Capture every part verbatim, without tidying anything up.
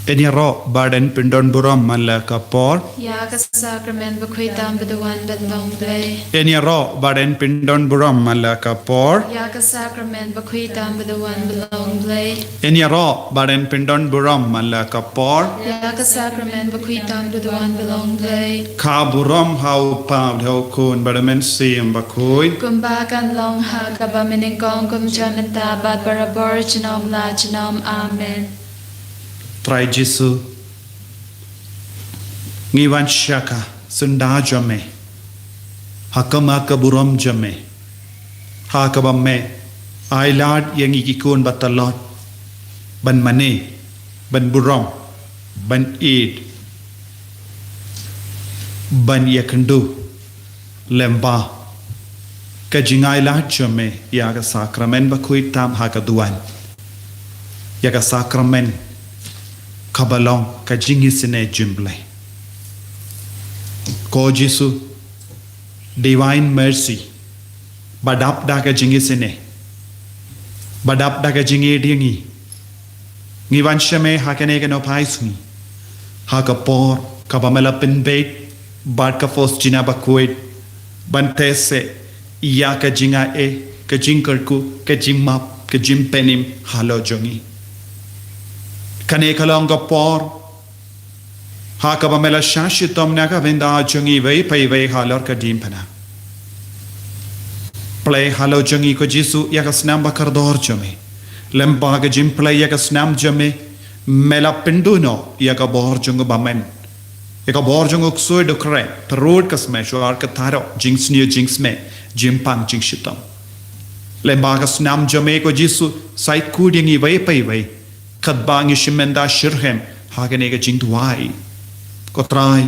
Yn ïaroh bad yn pyndon burom man la ka por. Ïa ka sakramen bakhuid tam ba duwan ban long Blei. Yn ïaroh bad yn pyndon burom man la ka por. Ïa ka sakramen bakhuid tam ba duwan ban long Blei. Yn ïaroh bad yn pyndon burom man la ka por. Ïa ka sakramen bakhuid tam ba duwan ban long Blei. Ka burom ha u Kpa, ha u Khun bad ha u Mynsiem Bakhuid. Kumba kan long ha kaba mynnyngkong, kumjuh mynta bad barabor junom la junom. Amen. Trai Jisu, ngi wan sha ka syndah jong me ha khmat ka burom jong me, ha kaba me ai lad ïa ngi ki khun ba tlot ban mane, ban burom, ban ïeit, ban ïakynduh lem bad ka jingai lad jong me ïa ka sakramen bakhuid tam ha ka duwan, ïa ka sakramen kaba long ka jingisynei jong Blei. Ko Jisu, Divine Mercy, ba dap da ka jingisynei, ba dap da ka jingïeit ïa ngi, ngi wan sha me ha kane ka nohphai sngi, ha ka por kaba me la pynbeit bad ka Faustina bakhuid ban teh seh ïa ka jingai, ka jingkyrkhu, ka jingmap, ka jingpynim halor jong ngi. Kane ka long ka por ha kaba me la shah shitom na ka bynta jong ngi iwei pa iwei halor ka diengphna. Plie halor jong ngi ko Jisu ïa ka snam ba kordor jong me. Lem bad ka jingplie ïa ka snam jong me, me la pynduh noh ïa ka bor jong u bymman, ïa ka bor jong u ksuid u khreh, pyrshah ka symbai, shuwa ka tharoh, jingsniew jingsmeh, jingpang jingshitom. Lem bad ka snam jong me ko Jisu, sa khuid ïa ngi iwei pa iwei. Katba ngi shim bynta shitrhem ha kane ka jingduwai. Ko Trai,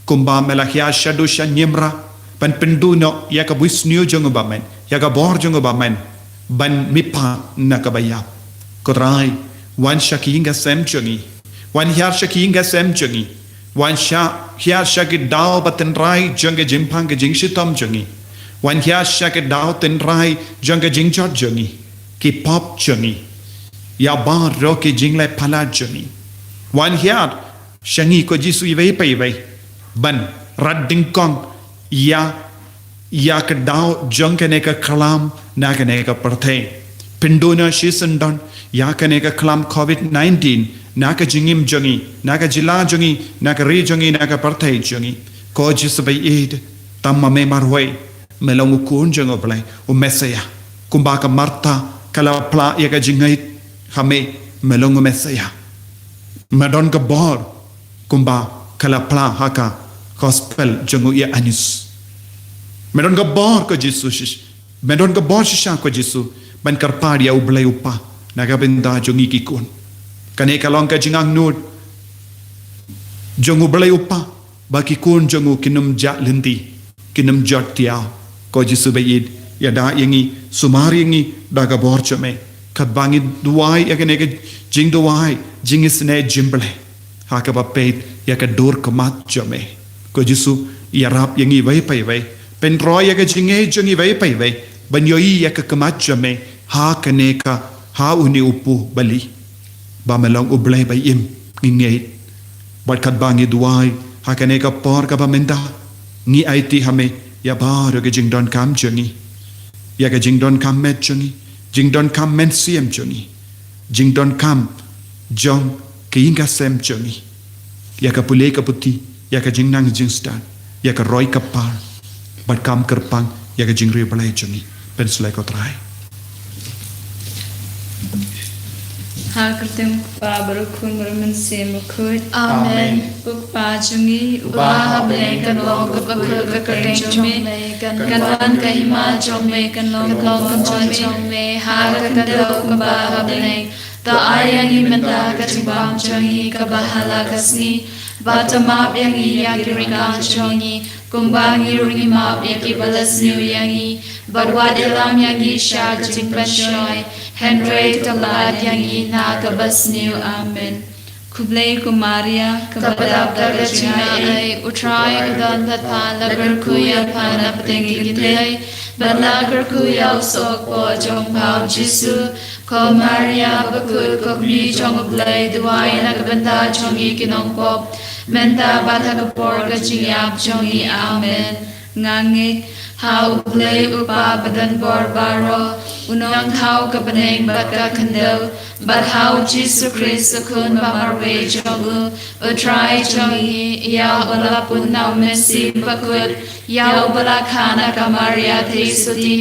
kumba me la hiar shaduh sha niamra ban pynduh noh ïa ka bunsniew jong u bymman, ïa ka bor jong u bymman, ban mihpat na kaba ïap. Ko Trai, wan sha ki ïing ki sem jong ngi. Wan hiar sha ki ïing ki sem jong ngi. Wan sha, hiar sha ki daw ba tynrai jong ka jingpang ka jingshitom jong ngi. Wan hiar sha ki daw tynrai jong ka jingjot jong ngi, ki pop jong ngi, ïa baroh ki jingleh palat jong ngi. Wan hiar sha ngi ko Jisu iwei pa iwei ban rat dyngkong ïa, ïa ka daw jong kane ka khlam na kane ka pyrthei. Pynduh noh shisyndon ïa kane ka khlam covid nineteen na ka jingim jong ngi, na ka jylla jong ngi, na ka ri jong ngi, na ka pyrthei jong ngi. Ko Jisu baieit, tang ma me marwei me long u Khun jong u Blei, u Messaïah. Kumba ka Martha ka la phla ïa ka jingngeit ha me, me long u Messaïah. Me don ka bor kumba ka la phla ha ka gospel jong u Ïoannis. Me don ka bor ko Jisu shish-, me don ka bor shisha ko Jisu ban kyrpad ïa u Blei u Kpa na ka bynta jong ngi ki khun. Kane ka long ka jingangnud jong u Blei u Kpa ba ki khun jong u kin ym jah lynti, kin ym jot tiaw. Ko Jisu baieit, ïada ïa ngi, sumar ïa ngi da ka bor jong me. Katba ngi duwai ïa kane ka jingduwai jingisynei jong u Blei, ha kaba peit ïa ka dur khmat jong me. Ko Jisu, ïarap ïa ngi iwei pa iwei, pynroi ïa ka jingngeit jong ngi iwei pa iwei ban ïohi ïa ka khmat jong me ha kane ka, ha une u kpu bali. Ba me long u Blei ba im, ngi ngeit. Bad katba ngi duwai ha kane ka por kaba mynta, ngi aiti ha me ïa baroh ka jingdonkam jong ngi, ïa ka jingdonkam met jong ngi, jingdonkam mynsiem jong ngi, jingdonkam jong ka ïing ka sem jong ngi, ïa ka pule ka puthi, ïa ka jingnang jingstad, ïa ka roi ka par, bad kam kyrpang ïa ka jingriewblei jong ngi. Pynshlei ko Trai. Ha ka kyrteng u Kpa bad u Khun bad u Mynsiem Bakhuid. Amen. U Kpa jong ngi uba ha bneng, kan long kaba kyrkhu ka kyrteng jong me, kan wan ka hima jong me, kan long ka jingpynlong jong me ha ka khyndew kumba ha bneng. To ai ïa ngi mynta ka jingbam jong ngi kaba ha la ka sngi, bad to map ïa ngi ïa ki ryngkang jong ngi, kumba ngi ruh ngi map ïa kiba la sniew ïa ngi, bad wat ïalam ïa ngi sha ka jingpynshoi, hynrei to lait ïa ngi na kaba sniew. Amen. Khublei ko Maria, kaba dap da ka jingaiei, U Trai u don bad pha, la kyrkhu ïa pha na pdeng ki kynthei, bad la kyrkhu ïa u sohpop jong pha u Jisu. Ko Maria bakhuid, ko kmie jong U Blei, duwai na ka bynta jong ngi ki nongpop, mynta bad ha ka por ka jingïap jong ngi. Amen. Nga ngeit ha U Blei U Kpa badonbor baroh, U Nongthaw ka bneng bad ka khyndew, bad ha u Jisu Khrist U Khun ba marwei jong U, U Trai jong ngi, ïa uba la pun na U Mynsiem Bakhuid, ïa uba la kha na ka Maria Theisotti,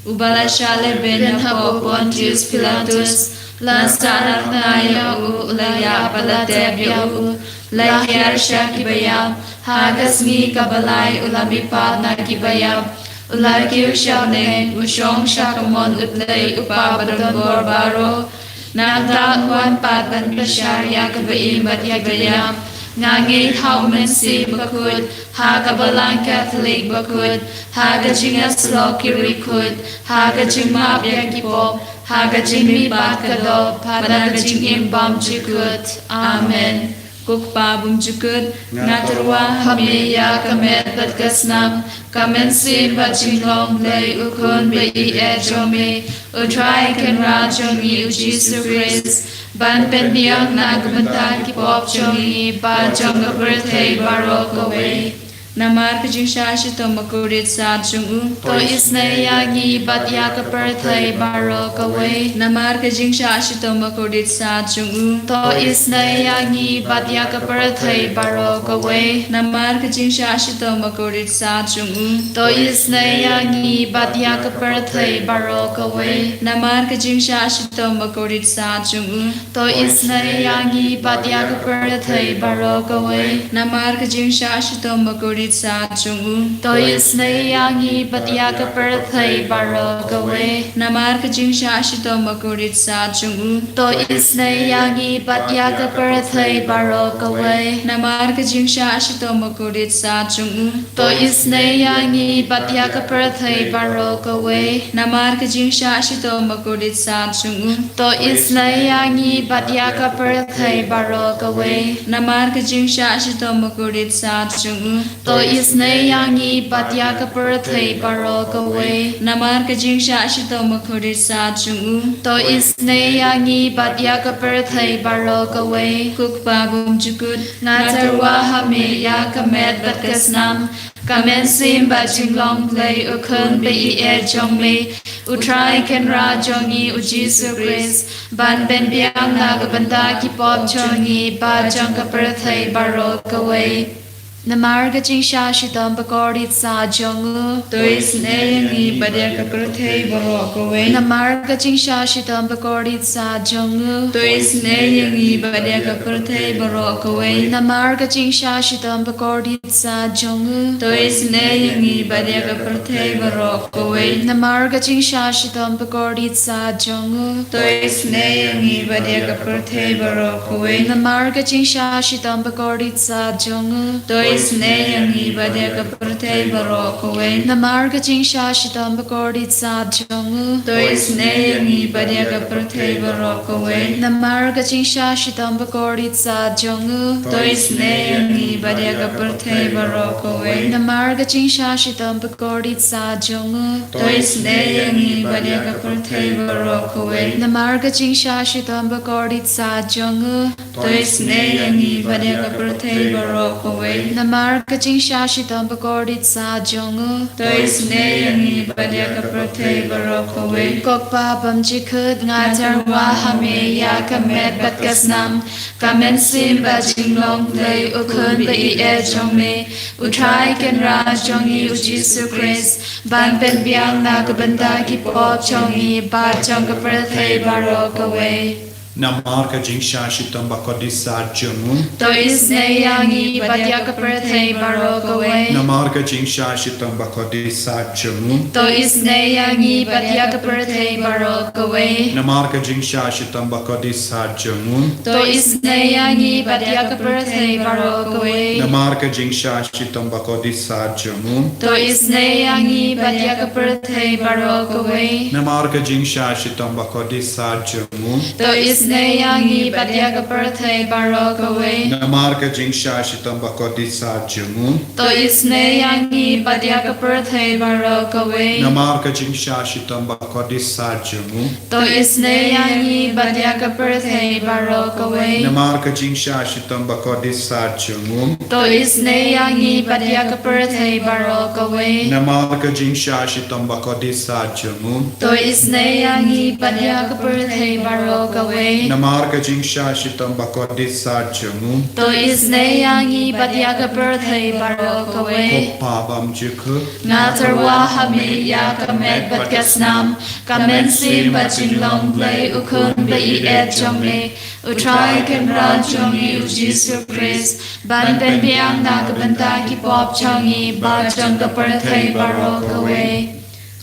uba la shah lehbeiñ hapoh Pontius Pilatus, la sahnarphna ïa U, la ïap bad la tep ïa U, la hiar sha kiba ïap, ha ka sngi kaba lai U la mihpat na kiba ïap, U la kiew sha bneng, U shong sha ka mon U Blei U Kpa badonbor baroh. Nangta Un wan pat ban bishar ïa kiba im bad ïa kiba ïap. Nga ngeit ha U Mynsiem Bakhuid, ha ka Balang Katholik bakhuid, ha ka jingïasyllok ki riewkhuid, ha ka jingmap ïa ki pop, ha ka jingmihpat ka doh, bad ha ka jingim bymjukut. Amen. Ko Kpa bymjukut, nga tyrwa ha Me ïa ka met bad ka snam, ka mynsiem bad jinglong Blei U Khun ba ïeit jong Me, U Trai Kynrad jong ngi U Jisu Khrist, ban pynbiang na ka bynta ki pop jong ngi bad jong ka pyrthei baroh kawei. Namar ka jingshah shitom bakordit sat jong U, to isynei ïa ngi bad ïa ka pyrthei baroh kawei. Namar ka jingshah shitom bakordit sat jong U, to isynei ïa ngi bad ïa ka pyrthei baroh kawei. Namar ka jingshah shitom bakordit sat jong U, to isynei ïa ngi bad ïa ka pyrthei baroh kawei. Namar ka jingshah shitom bakordit sat jong U, to isynei ïa ngi bad ïa ka pyrthei baroh kawei. Namar ka jingshah shitom bakordit sat jong U, to isynei ïa ngi bad ïa ka pyrthei baroh kawei. Namar ka jingshah shitom bakordit sat jong U, to isynei ïa ngi bad ïa ka pyrthei baroh kawei. Namar ka jingshah shitom bakordit sat jong U, to isynei ïa ngi bad ïa ka pyrthei baroh kawei. Namar ka jingshah shitom bakordit sat jong U, to isynei ïa ngi bad ïa ka pyrthei baroh kawei. Namar ka jingshah shitom bakordit sat jong U, to isynei ïa ngi bad ïa ka pyrthei baroh kawei. Namar ka jingshah shitom bakordit sat jong U, to isynei ïa ngi bad ïa ka pyrthei baroh kawei. Ko Kpa bymjukut, nga tyrwa ha Me ïa ka met bad ka snam, ka mynsiem bad jinglong Blei U Khun ba ïeit jong Me, U Trai Kynrad jong ngi U Jisu Khrist, ban pynbiang na ka bynta ki pop jong ngi bad jong ka pyrthei baroh kawei. Namar ka jingshah shitom bakordit sat jong U, to isynei ïa ngi bad ïa ka pyrthei baroh kawei. Namar ka jingshah shitom bakordit sat jong U, to isynei ïa ngi bad ïa ka pyrthei baroh kawei. Namar ka jingshah shitom bakordit sat jong U, to isynei ïa ngi bad ïa ka pyrthei baroh kawei. Namar ka jingshah shitom bakordit sat jong U, to isynei ïa ngi bad ïa ka pyrthei baroh kawei. Namar ka jingshah shitom bakordit sat jong U, to isynei ïa ngi bad ïa ka pyrthei baroh kawei. Namar ka jingshah shitom bakordit sat jong U, to isynei ïa ngi bad ïa ka pyrthei baroh kawei. Namar ka jingshah shitom bakordit sat jong U, to isynei ïa ngi bad ïa ka pyrthei baroh kawei. Namar ka jingshah shitom bakordit sat jong U, to isynei ïa ngi bad ïa ka pyrthei baroh kawei. Namar ka jingshah shitom bakordit sat jong U, to isynei ïa ngi bad ïa ka pyrthei baroh kawei. Namar ka jingshah shitom bakordit sat jong U, to isynei ïa ngi bad ïa ka pyrthei baroh kawei. Ko Kpa bymjukut, nga tyrwa ha Me ïa ka met bad ka snam, ka mynsiem bad jinglong Blei U Khun ba ïeit jong Me, U Trai Kynrad jong ngi U Jisu Khrist, ban pynbiang na ka bynta ki pop jong ngi bad jong ka pyrthei baroh kawei. Namar ka jingshah shitom bakordit sat jong U, to isynei ïa ngi bad ïa ka pyrthei baroh kawei. Namar ka jingshah shitom bakordit sat jong U, to isynei ïa ngi bad ïa ka pyrthei baroh kawei. Namar ka jingshah shitom bakordit sat jong U, to isynei ïa ngi bad ïa ka pyrthei baroh kawei. Namar ka jingshah shitom bakordit sat jong U, to isynei ïa ngi bad ïa ka pyrthei baroh kawei. Namar ka jingshah shitom bakordit sat jong U, to is isynei ïa ngi bad ïa ka pyrthei baroh kawei. Namar ka jingshah shitom bakordit sat jong u. To isynei ïa ngi bad ïa ka pyrthei baroh kawei. Namar ka jingshah shitom bakordit sat jong u. To isynei ïa ngi bad ïa ka pyrthei baroh kawei. Namar ka jingshah shitom bakordit sat jong u. To isynei ïa ngi bad ïa ka pyrthei baroh kawei. Namar ka jingshah shitom bakordit sat jong u. To isynei ïa ngi bad ïa ka pyrthei baroh kawei. Namar ka jingshah shitom bakordit sat jong u. To isynei ïa ngi bad ïa ka pyrthei baroh kawei. Ko Pa bymjukut. Nga tyrwa ha me ïa ka met bad ka snam, ka mynsiem bad jinglong Blei u Khun ba ïeit jong me, U Trai Kynrad jong ngi U Jisu Khrist, ban pynbiang na ka bynta ki pop jong ngi bad jong ka pyrthei baroh kawei.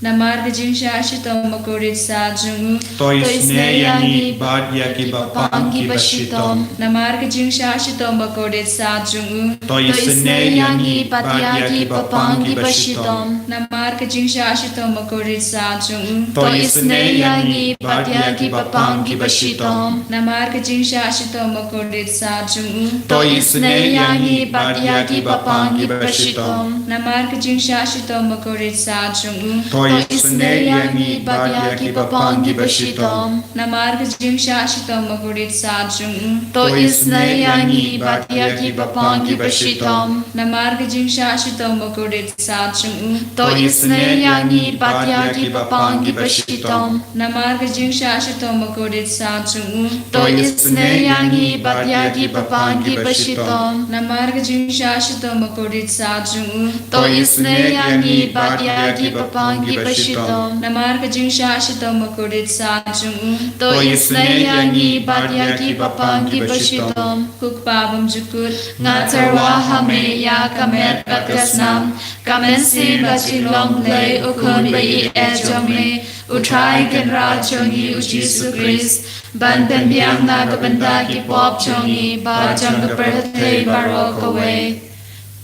Namar ka jingshah shitom bakordit sat jong u. To isynei ïa ngi bad ïa ki bapang ki bashitom. Namar ka jingshah shitom bakordit sat jong u. To isynei ïa ngi bad ïa ki bapang ki bashitom. Namar ka jingshah shitom bakordit sat jong u. To isynei ïa ngi bad ïa ki bapang ki bashitom. Namar ka jingshah shitom bakordit sat jong u. To isynei ïa ngi bad ïa ki bapang ki bashitom. Namar ka jingshah shitom bakordit sat jong u. To isynei ïa ngi bad ïa ki bapang ki bashitom. Namar ka jingshah shitom bakordit sat jong u. To isynei ïa ngi bad ïa ki bapang ki bashitom. Namar ka jingshah shitom bakordit sat jong u. To isynei ïa ngi bad ïa ki bapang ki bashitom. Namar ka jingshah shitom bakordit sat jong u. To isynei ïa ngi bad ïa ki bapang ki bashitom. Namar ka jingshah shitom bakordit sat jong u. To isynei ïa ngi bad ïa ki bapang ki bashitom. Namar ka jingshah shitom bakordit sat jong u. To isynei ïa ngi bad ïa ki bapang ki bashitom. Ko Pa bymjukut. Nga tyrwa ha me ïa ka met bad ka snam, ka mynsiem bad jinglong Blei u Khun ba ïeit jong me, U Trai Kynrad jong ngi U Jisu Khrist, ban pynbiang na ka bynta ki pop jong ngi bad jong ka pyrthei baroh kawei.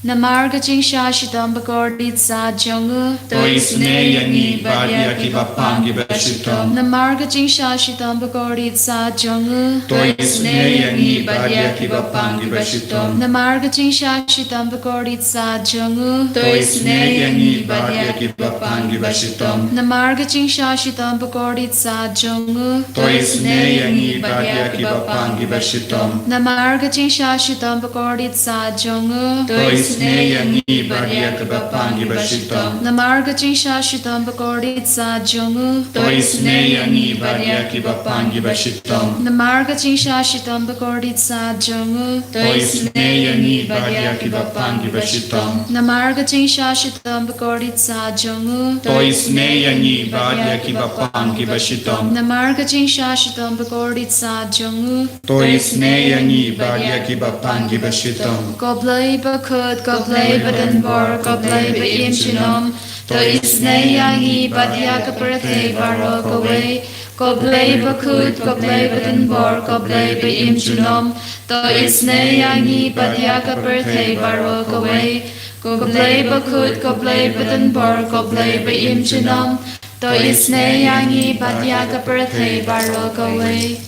Namar ka jingshah shitom bakordit sat jong u. To isynei ïa ngi bad ïa ki bapang ki bashitom. Namar ka jingshah shitom bakordit sat jong u. To isynei ïa ngi bad ïa ki bapang ki bashitom. Namar ka jingshah shitom bakordit sat jong u. To isynei ïa ngi bad ïa ki bapang ki bashitom. Namar ka jingshah shitom bakordit sat jong u. To isynei ïa ngi bad ïa ki bapang ki bashitom. Namar ka jingshah shitom bakordit sat jong u. To isynei ïa ngi bad ïa ki bapang ki bashitom. Namar ka jingshah shitom bakordit sat jong u. To isynei ïa ngi bad ïa ki bapang ki bashitom. Namar ka jingshah shitom bakordit sat jong u. To isynei ïa ngi bad ïa ki bapang ki bashitom. Namar ka jingshah shitom bakordit sat jong u. To isynei ïa ngi bad ïa ki bapang ki bashitom. Namar ka jingshah shitom bakordit sat jong u. To isynei ïa ngi bad ïa ki bapang ki bashitom. Ko Blei bakhuid, ko Blei badonbor, ko Blei ba im junom. To isynei ïa ngi bad ïa ka pyrthei baroh kawei. Ko Blei bakhuid, ko Blei badonbor, ko Blei ba im junom. To isynei ïa ngi bad ïa ka pyrthei baroh kawei. Ko Blei bakhuid, ko Blei badonbor, ko Blei ba im junom. To isynei ïa ngi bad ïa ka pyrthei baroh kawei.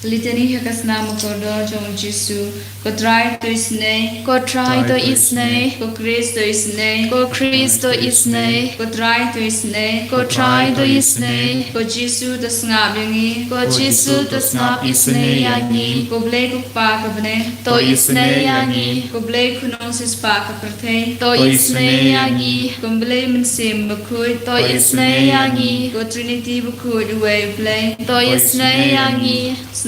Litany ha ka snam kordor jong U Jisu. Ko Trai to isynei. Ko Trai to isynei. Ko Khrist to isynei. Ko Khrist to isynei. Ko Trai to isynei. Ko Trai to isynei. Ko Jisu to sngap ïa ngi. Ko Jisu to sngap isynei ïa ngi. Ko Blei ko Kpa ka bneng. To isynei ïa ngi. Ko Blei khunong sispah ka pyrthei. To isynei ïa ngi. Ko Blei mynsiem bakhuid. To isynei ïa ngi. Ko Trinity bakhuid uwei U Blei. To isynei ïa ngi.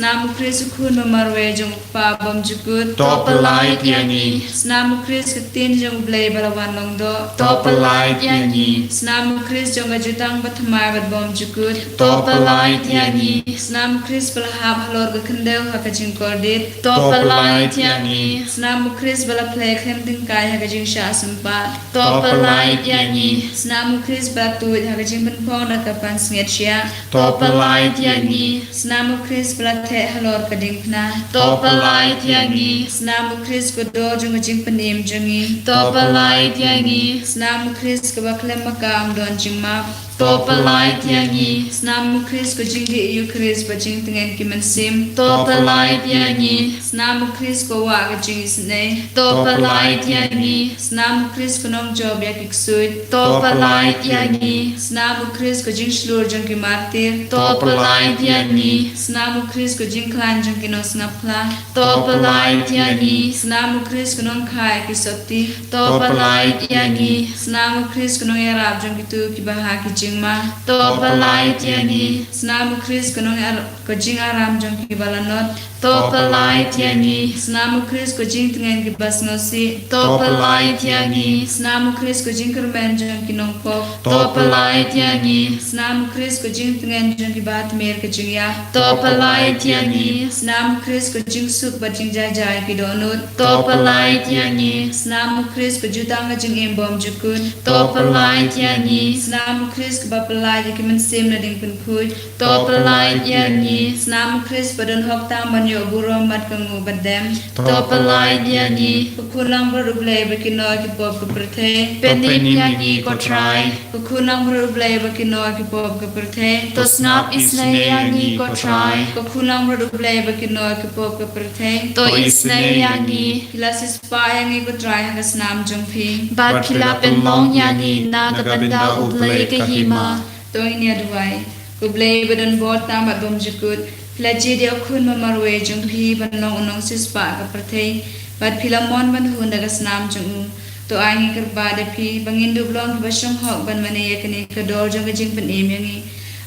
Snam U Khrist u khun ba marwei jong U Kpa bymjukut. To pynlait ïa ngi. Snam U Khrist ka ktien jong U Blei ba la wan long doh. To pynlait ïa ngi. Snam U Khrist jong ka jutang bathymmai bad bymjukut. To pynlait ïa ngi. Snam U Khrist ba la hap halor ka khyndew ha ka jingkordit. To pynlait ïa ngi. Snam U Khrist ba la phlei khlem tyngkai ha ka jingshah sympat. To pynlait ïa ngi. Snam U Khrist ba la tuid ha ka jingpynphong da ka pansngiat shiah. To pynlait ïa ngi. Snam U Khrist ba la theh halor ka diengphna. To pynlait ïa ngi. Snam U Khrist ka dor jong ka jingpynim jong ngi. To pynlait ïa ngi. Snam U Khrist kaba khlem maka ym don jingmap. To pynlait ïa ngi. Snam u Khrist ka jingdih Eukharist bad jingtngen ki mynsiem. To pynlait ïa ngi. Snam u Khrist ka wah ka jingisynei. To pynlait ïa ngi. Snam u Khrist ka nongjop ïa ki ksuid. To pynlait ïa ngi. Snam u Khrist ka jingshlur jong ki martir. To pynlait ïa ngi. Snam u Khrist ka jingkhlaiñ jong ki nongsngap phla. To pynlait ïa ngi. Snam u Khrist ka nongkha ïa ki sotti. To pynlait ïa ngi. Snam u Khrist ka nongïarap jong kito kiba ha ki jingma. To pynlait ïa ngi. Snam u Khrist ka nongïar ka jingaram jong kiba lanot. To pynlait ïa ngi. Snam u Khrist ka jingtngen kiba sngewsih. To pynlait ïa ngi. Snam u Khrist ka jingkyrmen jong ki nongpop. To pynlait ïa ngi. Snam u Khrist ka jingtngen jong kiba tmier ka jingïap. To pynlait ïa ngi. Snam u Khrist ka jingsuk bad jingjahjai ki dohnud. To pynlait ïa ngi. Snam u Khrist ka jutang ka jingim bymjukut. To pynlait ïa ngi. Snam u Khrist kaba pynlait ïa ki mynsiem na ding pynkhuid. To pynlait ïa ngi. Snam u Khrist ba don hok tam ban ïoh burom bad ka nguh bad dem. To pynlait ïa ngi. Ka khun langbrot U Blei ba kynnoh ïa ki pop ka pyrthei. Pynïap ïa ngi ko Trai. Ka khun langbrot U Blei ba kynnoh ïa ki pop ka pyrthei. To sngap isynei ïa ngi ko Trai. Ka khun langbrot U Blei ba kynnoh ïa ki pop ka pyrthei. To isynei ïa ngi. Phi la siewspah ïa ngi ko Trai ha ka snam jong phi. Bad phi la pynlong ïa ngi na ka bynta U Blei ka hima. To ngin ïa duwai. Ko Blei ba don bor tam bad bymjukut, phi la jied ïa u khun ba marwei jong phi ban long u nongsiewspah ka pyrthei, bad phi la mon ban hun da ka snam jong u. To ai ngi kyrpad da phi ba ngin dup long kiba shong hok ban mane ïa kane ka dor jong ka jingpynim ïa ngi,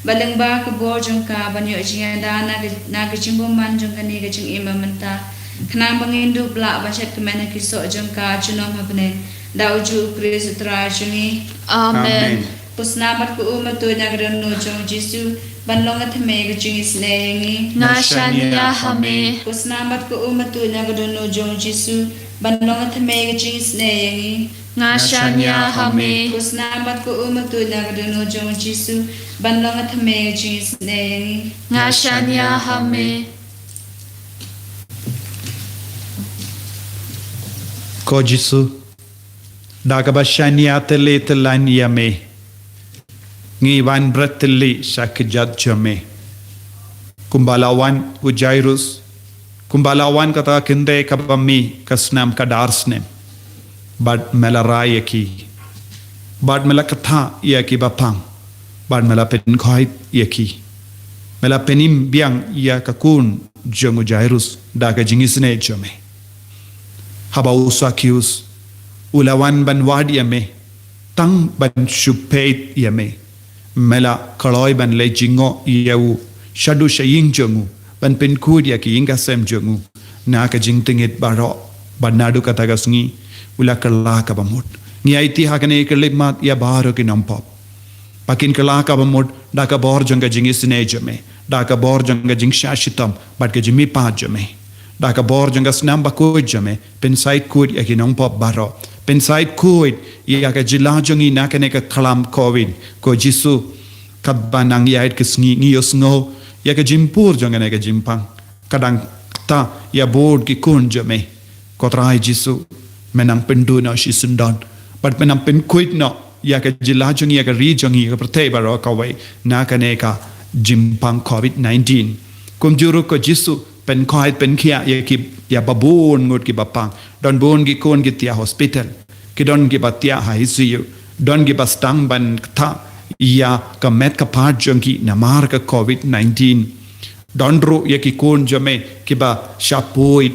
bad lyngba ka bor jong ka ban ïoh jingïada na ka, na ka jingbymman jong kane ka jingim ba mynta, khnang ba ngin dup lah ban shet kmen ha ki soh jong ka junom ha bneng, da uju U Khrist U Trai jong ngi. Amen. Amen. Ko snam bad ko um ba tuid na ka dohnud jong U Jisu ban long ka thymmei ka jingisynei ïa ngi. Nga shaniah ha me. Ko snam bad ko um ba tuid na ka dohnud jong U Jisu ban long ka thymmei ka jingisynei ïa ngi. Nga shaniah ha me. Ko snam bad ko um ba tuid na ka dohnud jong U Jisu ban long ka thymmei ka jingisynei ïa ngi. Nga shaniah ha me. Ko Jisu, da kaba shaniah tylli tyllan ïa me, ngi wan bret tylli sha kjat jong me. Kumba la wan u Jairus, kumba la wan kata ka kynthei kaba mih ka snam ka dar snem, bad me la rai ïa ki, bad me la kthah ïa ki bapang, bad me la pynkhoit ïa ki. Me la pynim biang ïa ka khun jong u Jairus da ka jingisynei jong me. Haba u Sakius u la wan ban wad ïa me, tang ban shu peit ïa me, me la kloi ban leit jngoh ïa u shaduh sha ïing jong u, ban pynkhuid ïa ki ïing ka sem jong u na ka jingtngit baroh. Bad naduh kata ka sngi u la kylla kaba mut. Ngi aiti ha kane ka khyllipmat ïa baroh ki nongpop ba kin kylla kaba mut da ka bor jong ka jingisynei jong me, da ka bor jong ka jingshah shitom bad ka jingmihpat jong me, da ka bor jong ka snam bakhuid jong me. Pynsaid khuid ïa ki nongpop baroh. Pynsaid khuid ïa ka jylla jong ngi na kane ka khlam Covid. Ko Jisu, katba nang ïaid ka sngi ngi ïohsngew ïa ka jingpur jong kane ka jingpang. Ka dang kta ïa bun ki khun jong me. Ko Trai Jisu, me nang pynduh noh shisyndon bad me nang pynkhuid noh ïa ka jylla jong ngi, ïa ka ri jong ngi, ïa ka pyrthei baroh kawei na kane ka jingpang Covid nineteen. Kumjuh ruh ko Jisu, pynkhoit pynkhiah ïa ki, ïa babun ngut ki bapang. Don bun ki khun ki thiah hospital, ki don kiba thiah ha I C U, don kiba sdang ban kthah ïa ka met ka phad jong ki namar ka Covid nineteen. Don ruh ïa ki khun jong me kiba shah poi,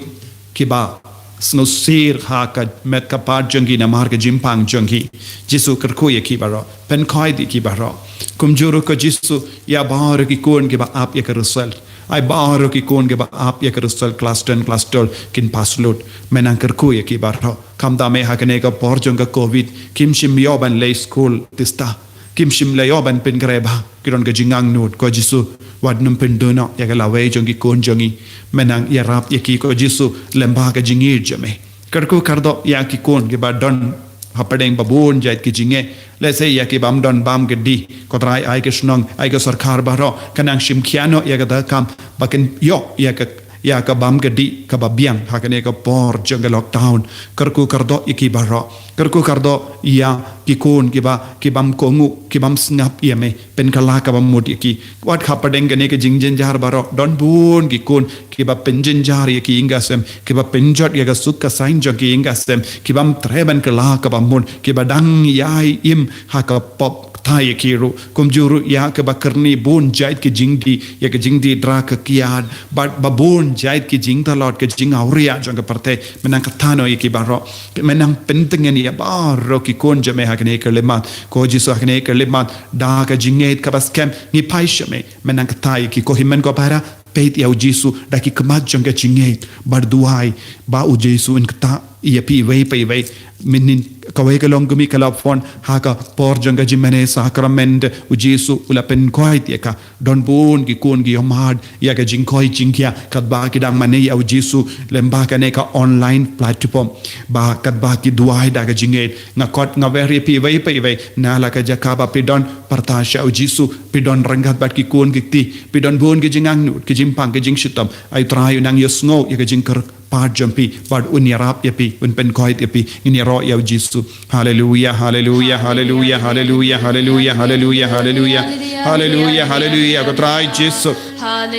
kiba sngewsih ha ka met ka phad jong ki namar ka jingpang jong ki. Jisu, kyrkhu ïa ki baroh, pynkhoit ïa ki baroh. Kumjuh ruh ko Jisu, ïa baroh ki khun kiba ap ïa ka result, ïa baroh ki khun kiba ap ïa ka result class ten, class twelve, kin pass lut. Me nang kyrkhu ïa ki baroh. Khamtam eh ha kane ka por jong ka Covid kim shym ïoh ban leit skul tista, kim shym la ïoh ban pynkreh bha, ki don ka jingangnud. Ko Jisu, wat nym pynduh noh ïa ka lawei jong ki khun jong ngi. Me nang ïarap ïa ki ko Jisu, lyngba ka jingïeit jong me. Kyrkhu kyrdoh ïa ki khun kiba don hapdeng babun jait ki jingeh. Lehse ïa ki bym don bam kti, ko Trai, ai ka shnong, ai ka sorkar baroh kan nang shim khia noh ïa kata ka kam ba kin ïoh ïa ka ïa ka bam ka dih kaba biang ha kane ka por jong ka lockdown. Kyrkhu kyrdoh ïa ki baroh. Kyrkhu kyrdoh ïa ki khun kiba, ki bym kohnguh, ki bym sngap ïa me. Pynkylla kaba mut ïa ki. Wat hapdeng kane ka jingjynjar baroh, don bun ki khun kiba pynjynjar ïa ki ïing ki sem, kiba pynjot ïa ka suk ka saiñ jong ki ïing ki sem, ki bym treh ban kylla kaba mut, kiba dang ïai im ha ka pop kata ïa ki ruh. Kumjuh ruh ïa kaba kyrni bun jait ki jingdih, ïa ki jingdih drug ka kiad, bad ba bun jait ki jingtlot, ki jingawria jong ka pyrthei. Me nang kata noh ïa ki baroh. Me nang pyntngen ïa baroh ki khun jong me ha kane ka khyllipmat. Ko Jisu, ha kane ka khyllipmat, da ka jingngeit kaba skhem ngi phai sha me. Me nang kata ïa ki, ko hynmen ko para, peit ïa u Jisu da ki khmat jong ka jingngeit, bad duwai ba u Jisu un kata ïa phi iwei pa iwei. Mynnin kawei ka longkmie ka la phone ha ka por jong ka jingmane sakrament, u Jisu u la pynkoit ïa ka. Don bun ki khun ki ïohmad ïa ka jingkoit jingkhiah katba ki dang mane ïa u Jisu lyngba kane ka online platform. Ba katba ki duwai da ka jingngeit, nga khot nga wer ïa phi iwei pa iwei na la ka jaka ba phi don, pyrta sha u Jisu. Phi don ryngkat bad ki khun ki kti, phi don bun ki jingangnud, ki jingpang, ki jingshitom. Ai Trai u nang ïohsngew ïa ka jingkyrpad jong phi, bad un ïarap ïa phi, un pynkoit ïa phi. Ngin ïaroh ïa u Jisu. Haleluya, haleluya, haleluya, haleluya, haleluya, haleluya, haleluya. Haleluya, haleluya, ko Trai Jisu.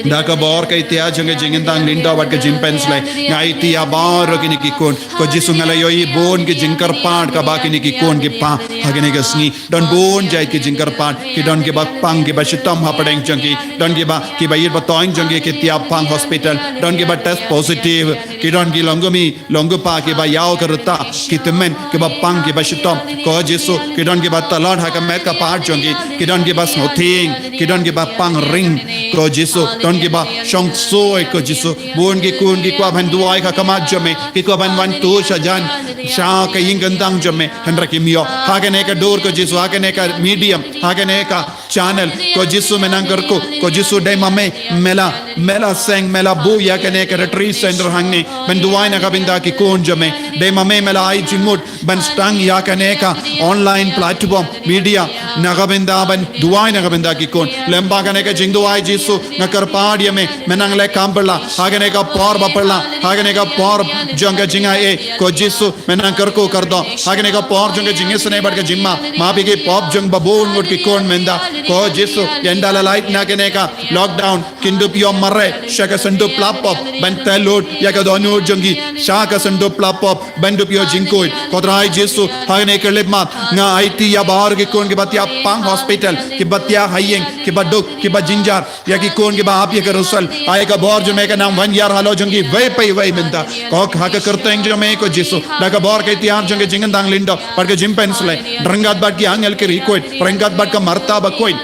Da ka bor ka itiar jong ka jingkyntang lyngdoh bad ka jingpynsleh, nga aiti ïa baroh kine ki khun. Ko Jisu, nga la ïohi bun ki jingkyrpad kaba kine ki khun ki pan ha kine ki sngi. Don bun jait ki jingkyrpad, ki don kiba pang kiba shitom hapdeng jong ki, don kiba, kiba ïeit ba thoiñ jong ki ki tiap pang hospital, don kiba test positive, ki don ki longkmie longkpa kiba ïaw ka rta, ki tymmen kiba pang kiba shitom. Ko Jisu, ki don kiba tlot ha ka met ka phad jong ki, ki don kiba sngewthieng, ki don kiba pang ring. Ko Jisu, don kiba shong ksuid, ko Jisu. Bun ki khun ki kwah ban duwai ha khmat jong me, ki kwah ban wan tu shajan sha ka ïing kyntang jong me, hynrei kim ïoh. Ha kane ka dur, ko Jisu, ha kane ka medium, ha kane ka channel, ko Jisu, me nang kyrkhu. Ko Jisu, dei ma me me la, me la seng, me la buh ïa kane ka retreat center hangne ban duwai na ka bynta ki khun jong me. Dei ma me me la ai jingmut ban sdang ïa kane ka online platform media na ka bynta ban duwai na ka bynta ki khun. Lyngba kane ka jingduwai, Jisu, nga kyrpad ïa me, me nang leh kam bylla ha kane ka por ba bylla, ha kane ka por jong ka jingai ei. Ko Jisu, me nang kyrkhu kyrdoh ha kane ka por jong ka jingisynei bad ka jingma, map ïa ki pop jong ba bun ngut ki khun mynta. Ko Jisu, ynda la lait na kane ka lockdown, kin dup ïoh mareh sha ka syndup lapop ban tei lut ïa ka dohnud jong ki sha ka syndup lapop ban dup ïoh jingkhuid. Ko Trai Jisu, ha kane ka khyllipmat, nga aiti ïa baroh ki khun kiba tiap pang hospital, kiba tiap ha ïing, kiba duk, kiba jynjar, ïa ki khun kiba ap ïa ka result. Ai ka bor jong me ka nang wan ïar halor jong kiwei pa iwei mynta. Ko ha ka kyrteng jong me, ko Jisu, da ka bor ka itiar jong ka jingkyntang lyngdoh bad ka jingpynsleh, ryngkat bad ki angel ki riewkhuid, ryngkat bad ka Martha bakhuid,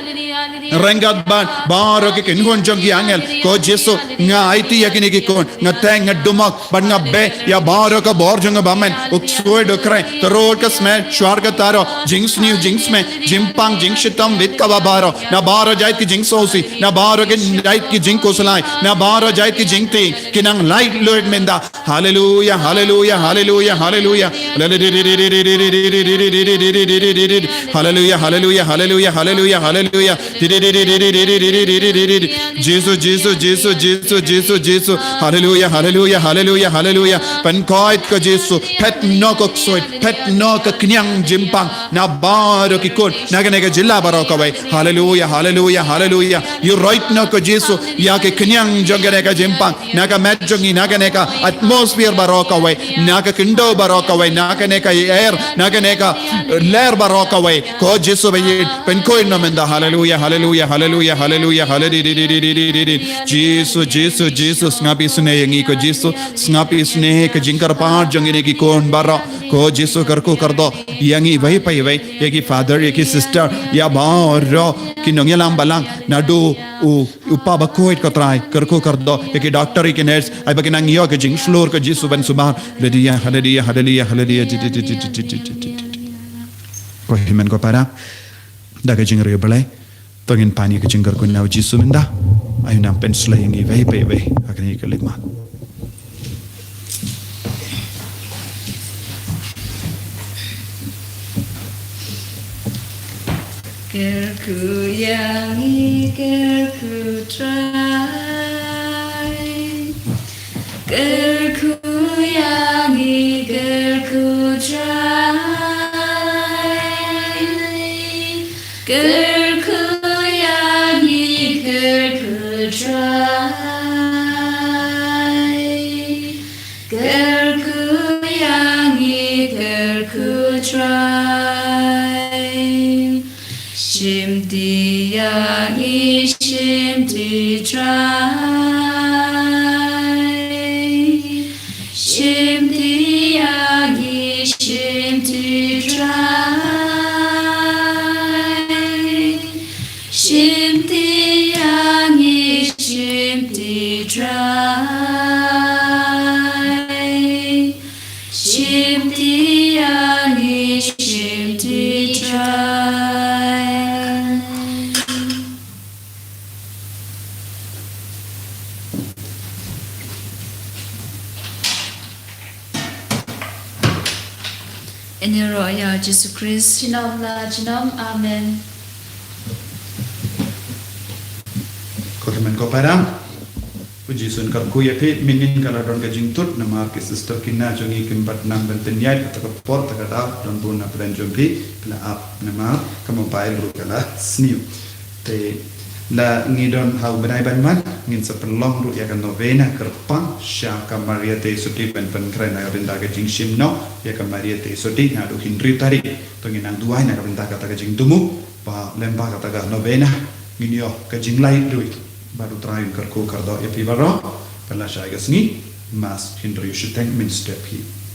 ryngkat bad baroh ki kynhun jong ki angel. Ko Jisu, nga aiti ïa kine ki khun, nga teng, nga dumok bad nga beh ïa baroh ka bor jong ka bymman, u ksuid, u khreh, tyrut, ka smet, shuar, ka taroh, jingsniew, jingsmet, jingpang, jingshitom, bit kaba baroh, na baroh jait ki jingsngewsih, na baroh jait ki jingkhuslai, na baroh jait ki jingtieng, ki nang lait luid mynta. Haleluya, haleluya, haleluya, haleluya. Haleluya, haleluya, haleluya, haleluya, haleluya. Jisu, Jisu, Jisu, Jisu, Jisu, Jisu. Haleluya, haleluya, haleluya, haleluya. Pynkoit, ko Jisu. Phet noh, ko ksuid. Phet noh ka khñiang jingpang na baroh ki khun na kane ka jylla baroh kawei. Haleluya, haleluya, haleluya. Ïaroit noh, ko Jisu, ïa ka khñiang jong kane ka jingpang na ka met jong ngi, na kane ka atmosphere baroh kawei, na ka khyndew baroh kawei, na kane ka air, na kane ka, eh, lyer baroh kawei. Ko Jisu ba ïeit, pynkhuid noh mynta. Haleluya, haleluya, haleluya, haleluya, haleluya. Jisu, Jisu, Jisu, sngap isynei ïa ngi, ko Jisu, sngap isynei ka jingkyrpad jong kine ki khun baroh. Ko Jisu, kyrkhu kyrdoh ïa ngi iwei pa iwei, ïa ki father, ïa ki sister, ïa baroh ki nongïalam balang, naduh u, u pa bakhuid, ko Trai, kyrkhu kyrdoh ïa ki doctor, ïa ki nurse, ai ba kin nang ïoh ka jingshlur, ko Jisu, ban sumar. Haleluya, haleluya, haleluya, haleluya. Ko hynmen ko para, da ka jingriewblei, to ngin pan ïa ka jingkyrkhu na u Jisu mynta. Ai u nang pynsleh ïa ngi iwei pa iwei ha kane ka khyllipmat. Kyrkhu ïa ngi, kyrkhu Trai. ngi shim ti Trai. Shim ti ïa ngi, shim ti Trai. Shim ti ïa ngi, shim ti Trai. Shim ti ïa ngi, shim ti Trai. Ïaroh ïa u Jisu Khrist. Junom la junom. Amen. Ko tymmen ko para. U Jisu un kyrkhu ïa phi, mynnin ka la don ka jingtut namar ki sister kine jong ngi kim pat nang ban pynïaid kata ka por, kata ka daw don bun na pdeng jong phi, phi la ap namar ka mobile ruh ka la sniew. Te la ngi don ha u bnai ban wan, ngin sa pynlong ruh ïa ka novena kyrpang sha ka Maria Theisotti ban pynkhreh na ka bynta ka jingshim noh ïa ka Maria Theisotti naduh hynriew tarik. To ngin nang duwai na ka bynta kata ka jingthmu ba lyngba kata ka novena ngin ïoh ka jinglait ruh. Bad U Trai un kyrkhu kyrdoh ïa phi baroh. Pynlait shai ka sngi, Mass hynriew shiteng mynstep hi.